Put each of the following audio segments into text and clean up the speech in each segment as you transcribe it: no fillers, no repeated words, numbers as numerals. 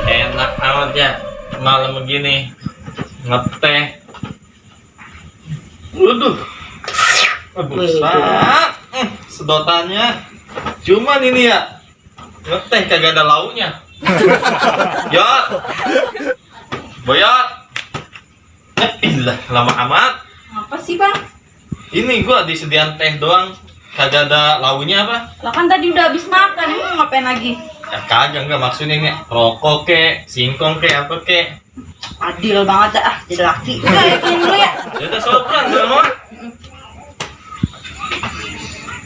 Enak amat ya malam begini ngeteh. Waduh, sedotannya. Cuman ini ya ngeteh kagak ada lauknya. Yot, boyot. Ilah, lama amat. Apa sih bang? Ini gua disediain teh doang, kagak ada lauknya apa? Lah kan tadi udah habis makan, emang ngapain lagi? Ya kagak, enggak maksudnya ini rokok kek, singkong kek, apa kek. Adil banget dah, jadi laki. Udah yakin dulu ya. Ya udah sopran dulu mau.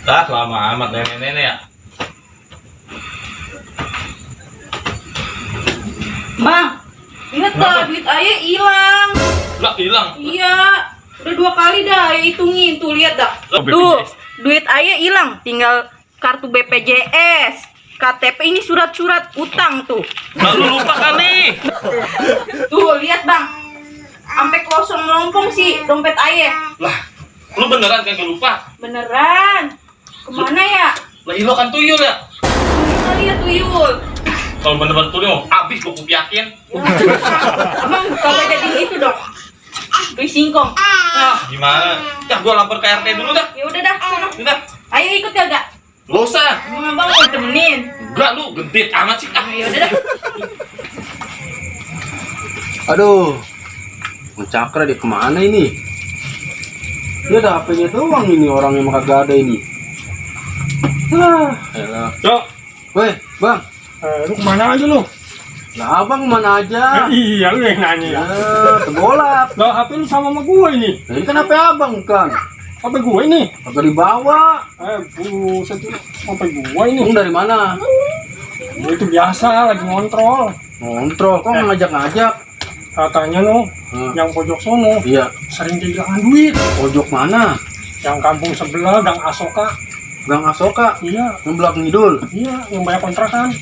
Dah lama amat nenek-nenek ya. Bang, inget Kenapa? dah duit ayah hilang. Lah hilang. Iya, udah 2 kali dah ayah hitungin, tuh lihat dah. Lah, Tuh, BPJS. duit ayah hilang, tinggal kartu BPJS, KTP ini surat-surat utang tuh. Lalu lupa kali. Tuh lihat bang, sampai kosong melompong sih dompet ayah. Lah, lu beneran kagak lupa? Beneran? Kemana ya? Lah ilo kan tuyul ya. Kita lihat tuyul. Kalau bener-bener tuyul, abis gua kupiakin. Abang kalau jadi gitu dong. Beli singkong. Ah, gimana? Ya gua lapor ke RT dulu dah. Ya udah dah, sana. Udah, Ayo ikut kagak? gak usah. Abang mau temenin. Enggak, lu gendit amat sih. Ah, Ya udah dah. Aduh, Bang Cakra dia kemana ini? Dia ada HP-nya doang ini, orang yang kagak ada ini. Elah. Cok, Weh, Bang. lu kemana aja lu? Lah abang kemana aja? Iya, lu yang nanya ya. Tegolak. Lah, HP lu sama gua ini. Nah, ini kan HP abang kan? HP gua ini. Kagak dibawa. Buset, HP gua ini. Bang dari mana? Gua itu biasa, lagi ngontrol. Ngontrol, kok ngajak-ngajak? Katanya lu, yang pojok sono, Iya, sering kehilangan duit. pojok mana? Yang kampung sebelah, Gang Asoka. Gang Asoka, Iya, yang belakang ngidul. iya, yang banyak kontrakan.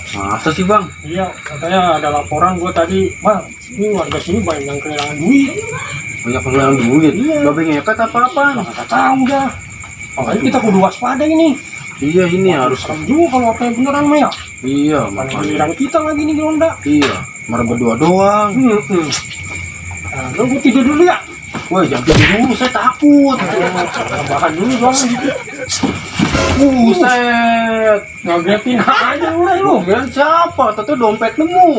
Masa sih Bang? Iya, katanya ada laporan gua tadi, Bang, ini warga sini banyak yang kehilangan duit. Banyak pengeluaran duit. Iya. Babe ngeket apa-apaan? Nggak tahu dah. Makanya kita kudu waspada ini. Iya, ini harus. Serem juga kalau apa yang beneran mah ya. Iya, Makanya makanya. giliran kita lagi nih Ronda. Iya, marah berdua doang. Nah, lu gua tidur dulu ya. Woi, jangan tidur dulu, saya takut. Bahan dulu dong. Buset. Ngagetin aja udah lu. Kalian siapa? Tentu dompet nemu.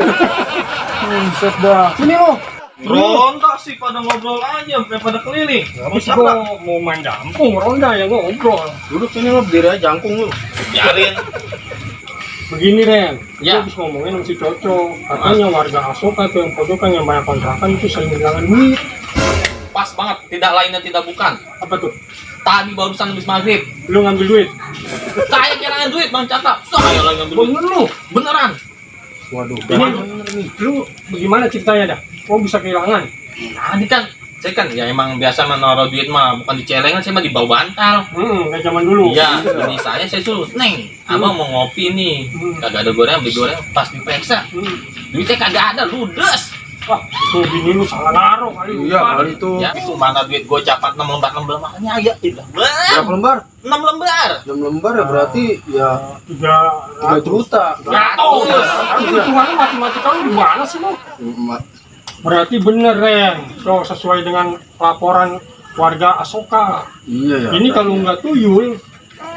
Buset dah. Sini lo. Ronda sih pada ngobrol aja, pada keliling. Habis gua mau main jampung Ronda ya gua ngobrol. Duduk sini lo, berdiri aja jangkung lu. Biarin. Begini Ren, Ya. gua habis ngomongin sama si Coco. Katanya warga Asoka tuh yang pojokan yang banyak kontrakan itu sering kehilangan duit. Pas banget, tidak lain dan tidak bukan. Apa tuh? Tadi barusan habis maghrib, Lu ngambil duit? saya kehilangan duit Bang Cakap. Saya lagi ngambil duit. Bener lu? Beneran. Waduh, Ini bener nih. lu bagaimana ceritanya dah? Kok bisa kehilangan? Tadi kan, saya kan ya emang biasa menaruh duit mah bukan di celengan, saya mah di bawah bantal. Kayak zaman dulu. Iya, ini saya suruh, Neng, abang mau ngopi nih. Kagak ada goreng, beli goreng, pas diperiksa. Duitnya kagak ada, ludes. Wah, tuh bini lu salah naruh kali. Iya, lupa. kali itu. Ya, itu mana duit gocapan 6 lembar, makanya aja tidak. Berapa lembar? 6 lembar. 6 lembar ya berarti ya 3 3 juta. Ratus. Tapi hitungannya matematika lu gimana sih lu? Ma- Berarti bener Ren. So, sesuai dengan laporan warga Asoka. Iya ya. Ini kalau nggak tuyul,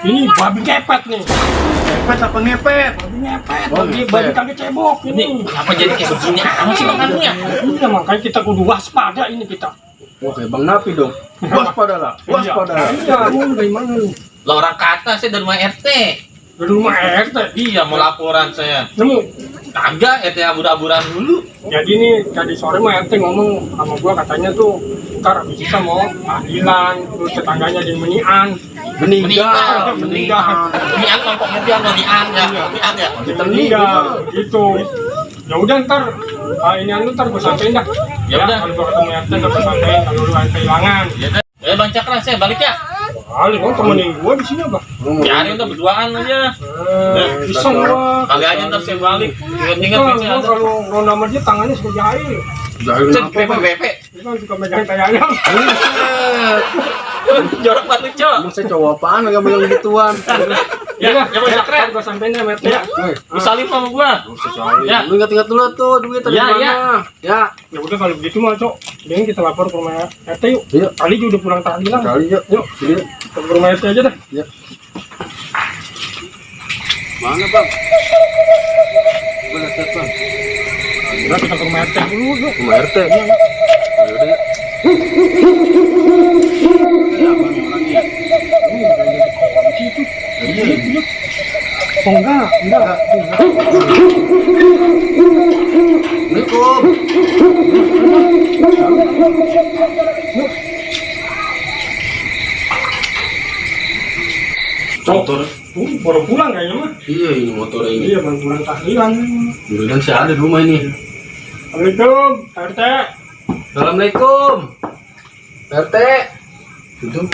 ini babi ngepet nih. ngepet apa ngepet? Babi ngepet, Oh, babi, ngepet. babi kagak cebok Ini ini. kenapa jadi kayak begini amat sih makannya? Iya, makanya kita kudu waspada ini kita. Wah, kayak Bang Napi dong. Waspada lah. Waspada. Iya, lu dari mana lu? Lah orang kata saya dari rumah RT. Dari rumah RT. Iya, mau laporan saya. Nemu? Kagak, ete abur-aburan dulu. Jadi nih tadi sore mah RT ngomong sama gua, katanya tuh ntar bisa mau tahlilan, terus tetangganya di menian. Meninggal. Nian kelompok mobil nian ya. Nian ya. Meninggal gitu. Ya udah ntar ini anu ntar gua sampein dah. Ya udah. Kalau gua ketemu RT ntar gua sampein kalau lu ada kehilangan. Ya udah. Bang Cakra, saya balik ya. Kali gua temenin gua di sini apa? Biarin udah berduaan aja. Bisa gua. Kali aja ntar saya balik. Ingat-ingat Gua saya ada. kalau ronda sama dia tangannya suka jahil. Jahil Cek apa? PP. Dia kan suka megang tai ayam. Jorok banget lu, Cok. Emang saya cowok apaan megang gituan? Ya, ya Bang Cakra. Ntar gua sampein ya RT ya. Lu salim sama gua. Ya. Lu ingat-ingat dulu tuh duit tadi Ya, mana? Ya. Ya udah kalau begitu mah, Cok. Mending kita lapor ke rumah RT yuk. Yuk. Kali juga udah pulang tahlilan. Kali yuk. Yuk, Yuk. kita ke rumah RT aja dah. Ya. Mana bang? Gua lihat bang. Udah kita ke rumah RT dulu yuk. Rumah RT. Yaudah ya. Oh enggak. Assalamualaikum. Motor. Baru pulang kayaknya mah. Iya ini motor ini. Iya, baru pulang tahlilan. Mudah-mudahan saya ada di rumah ini. Assalamualaikum, RT. Assalamualaikum. RT. Duduk.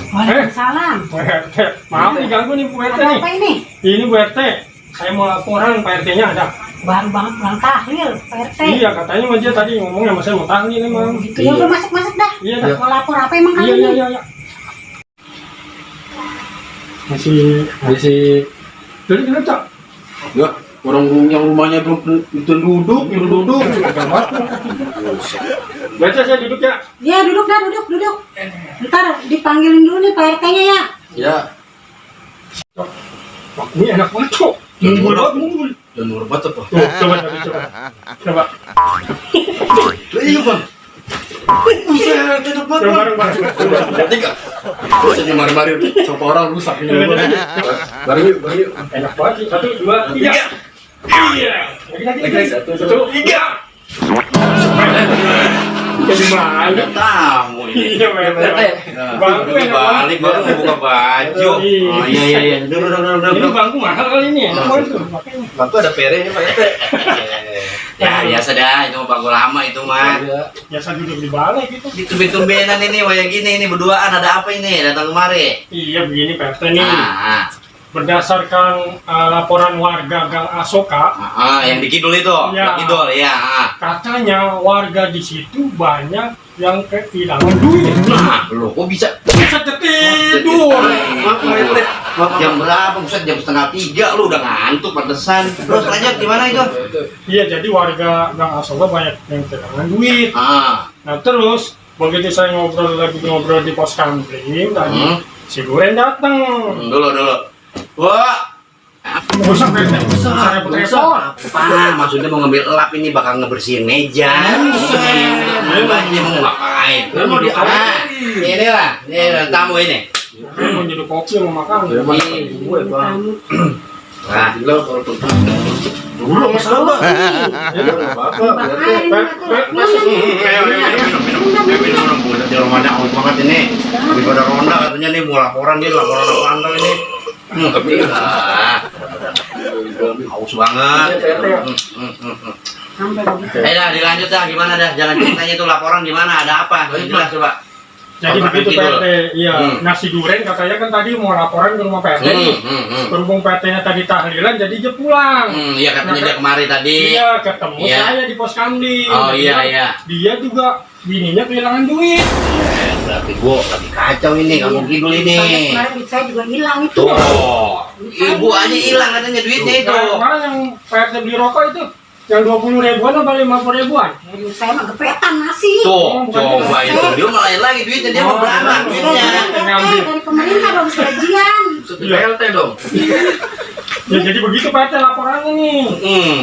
Waalaikumsalam. Bu RT, maaf diganggu nih Bu RT Ada nih. apa ini? Ini Bu RT, saya mau laporan Pak RT-nya ada. Baru banget pulang tahlil, Pak RT. Iya, katanya mah dia tadi ngomongnya sama saya mau tahlil emang. Gitu ya udah masuk dah. Iya Iya. dah. Mau lapor apa emang Iya, kalian iya, nih? iya. Masih jadi kita cak. Ya, orang yang rumahnya belum duduk. Baca saya duduk ya. Ya duduk. Ntar dipanggilin dulu nih Pak RT-nya ya. Ya, Wah, ini enak banget cok. Munggul banget, munggul. dan hormat apa? Tuh, coba. Iya bang. Buset, enak banget Coba bang. bareng. Tiga. Saya mari-mari, coba orang rusak ini. Bareng yuk. Enak banget sih. 1, 2, 3. Iya. Lagi. 1, 3. Jadi mana? Tamu ini. Iya, RT. Bangku enak Balik baru banget. buka baju. Iya. Oh iya. Ini bangku mahal kali ini. Enak banget tuh. Makanya. Bangku ada perenya Pak RT. Ya biasa dah, itu mah bangku lama itu mah. Biasa duduk di balai gitu. Tumben-tumbenan ini wayang gini ini berduaan ada apa ini? Datang kemari. Iya begini Pak RT nih. Ah, Berdasarkan laporan warga Gang Asoka, yang di kidul itu. Ya. Di kidul ya. katanya warga di situ banyak yang kehilangan duit. Nah, lo kok bisa? Bisa tidur. Jam berapa? Buset, jam 2:30 lu udah ngantuk pantesan. Terus lanjut gimana itu? Iya, jadi warga Gang Asoka banyak yang kehilangan duit. Ah, Nah terus begitu saya ngobrol di pos kampling tadi, si Duren datang. dulu. Wah, Nggak usah repot-repot. apa? Maksudnya mau ngambil elap ini bakal ngebersihin meja. Banyak mau ngapain? Mau di Inilah tamu ini. Mau jadi kopi mau makan. Ya mana gue bang. Nah, Gila kalau dulu masalah bang. Ya nggak apa-apa. minum di rumahnya aus banget ini. Habis pada ronda katanya nih mau laporan apa ini. Tapi haus banget. Dah dilanjut dah gimana dah jalan ceritanya itu laporan gimana ada apa? Jelas coba. Jadi Apa begitu gitu? PRT, iya. Nah si Duren katanya kan tadi mau laporan ke rumah PRT nih. Berhubung PRT-nya tadi tahlilan, jadi dia pulang. Iya katanya dia kemari tadi. Iya, ketemu Iya. saya di pos kamling. Oh iya. Dia juga bininya kehilangan duit. Berarti gua lagi kacau ini kamu kidul ini. Kemarin duit saya juga hilang itu. Tuh, ibu aja hilang katanya duitnya itu. Kemarin yang PRT beli rokok itu, yang 20 ribuan apa 50 ribuan? Duit saya mah gepetan masih. Tuh, coba itu dia malah lagi duitnya dia mau beranak duitnya. Dari pemerintah baru gajian. BLT dong. Ya jadi begitu PRT laporannya nih.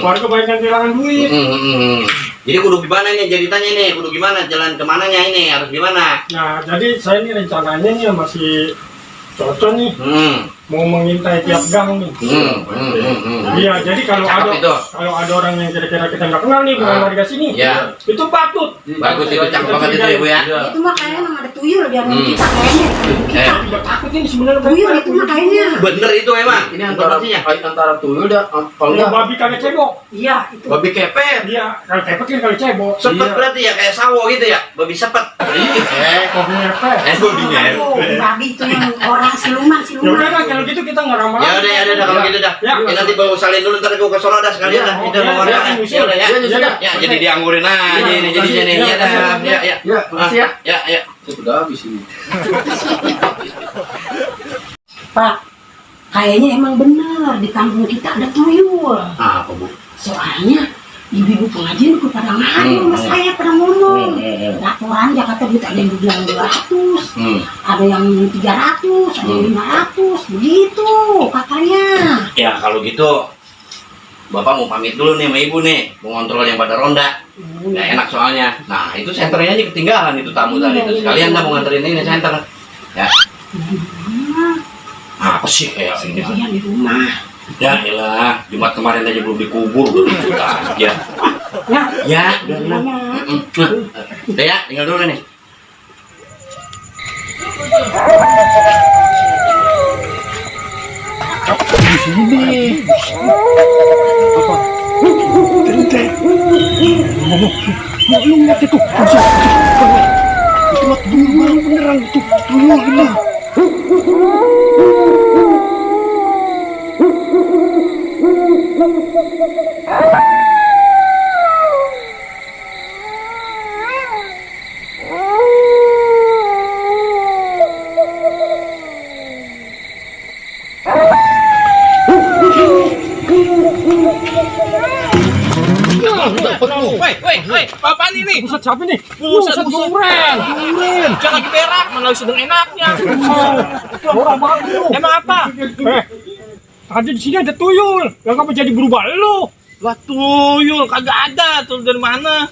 Warga banyak yang kehilangan duit. Jadi kudu gimana nih ceritanya nih? Kudu gimana jalan kemananya ini? Harus gimana? Nah, jadi saya ini rencananya nih masih cocok nih. mau mengintai tiap gang nih. Iya, jadi kalau Cakep itu. ada orang yang kira-kira kita nggak kenal nih, bukan warga sini, Ya. itu patut. Bagus itu, cakep banget itu ya Bu ya. Itu mah kayaknya memang ada tuyul biar kita kayaknya. Eh, Tidak takut ini sebenarnya. Tuyul itu mah kayaknya. bener itu emang. Ini antara tuyul dan kalau Kalau enggak babi kagak cebok. Iya, itu. babi kepet. Iya, kalau kepet kan kalau cebok. Sepet Iya. berarti ya kayak sawo gitu ya, babi sepet. Kopi ngepet. Babi ngepet. Oh, babi itu yang orang siluman. Ya udah kan kalau gitu kita nggak ramah. Ya udah kalau gitu dah. Ya. Ya, nanti bawa salin dulu ntar gua ke sono dah sekalian dah. Oh, Kita mau ya, warna. ya, Ya udah ya. ya, ya. Ya jadi dianggurin aja ini jadinya nih. Ya dah. Ya. Ya, makasih ya. Ya. Sudah habis ini. Pak, kayaknya emang benar di kampung kita ada tuyul. Apa Bu? Soalnya ibu-ibu pengajian udah pada ngadu sama saya, pada ngomong. Laporan Jakarta Duit ada yang bilang 200, ada yang 300, ada yang 500, begitu katanya. Ya kalau gitu Bapak mau pamit dulu nih sama Ibu nih, mau ngontrol yang pada ronda. Nggak enak soalnya. Nah, itu senternya aja ketinggalan itu tamu tadi itu. Sekalian dah mau nganterin ini senter. Ya. Apa sih kayak ini? Dia di rumah. Ya elah, Jumat kemarin aja belum dikubur, udah ribut aja. Ya, udah. Udah ya, tinggal dulu nih. Woi, apaan ini? Buset siapa nih? Buset, duren. Jangan lagi berak, mana lagi sedang enaknya. Orang banget lu. Emang apa? Tadi di sini ada tuyul. Yang apa jadi berubah lu? Lah tuyul, kagak ada. Tuyul dari mana?